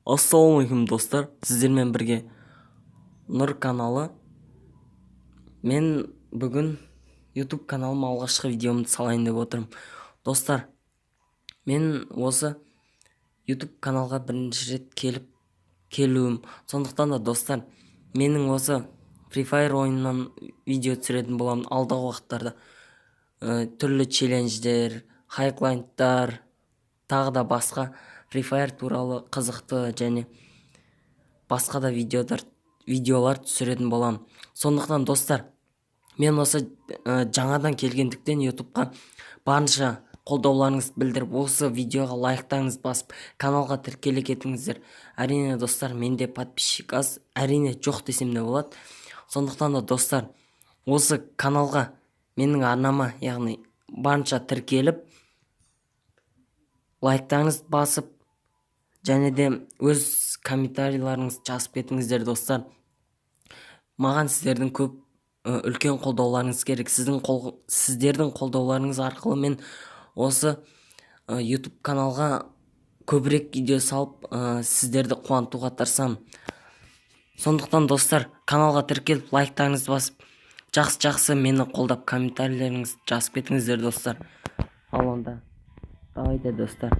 Ассалаумағалейкум, достар! Сіздермен бірге Нұр каналы. Мен бүгін YouTube каналыма алғашқы видеомды салайын деп отырмын. Достар, мен осы YouTube каналға бірінші рет келуім. Сондықтан да, достар, менің осы Free Fire ойынынан видео түсіретін боламын алдағы уақыттарда. Түрлі челлендждер, хайлайттар, тағы да басқа Free Fire туралы қызықты және басқа да видеолар түсіретін боламын. Сондықтан, достар, мен осы жаңадан келгендіктен ютубқа барынша қолдауларыңызды білдіріп, осы видеоға лайктарыңызды басып, каналға тіркеле кетіңіздер. Әрине, достар, менде подписчик аз, әрине, жоқ десем де болады. Сондықтан да, достар, осы каналға, менің арнама, яғни барынша тіркеліп, лайктарыңызды басып және де өз комментарийларыңызды жазып кетіңіздер. Достар, маған сіздердің көп, үлкен қолдауларыңыз керек. Сіздердің қолдауларыңыз арқылы мен осы YouTube каналға көбірек видео салып, сіздерді қуантуға тырысамын. Сондықтан, достар, каналға тіркеліп, лайктарыңызды басып, жақсы жақсы мені қолдап, комментарийлеріңізді жазып кетіңіздер, достар. Ал онда давайте, достар.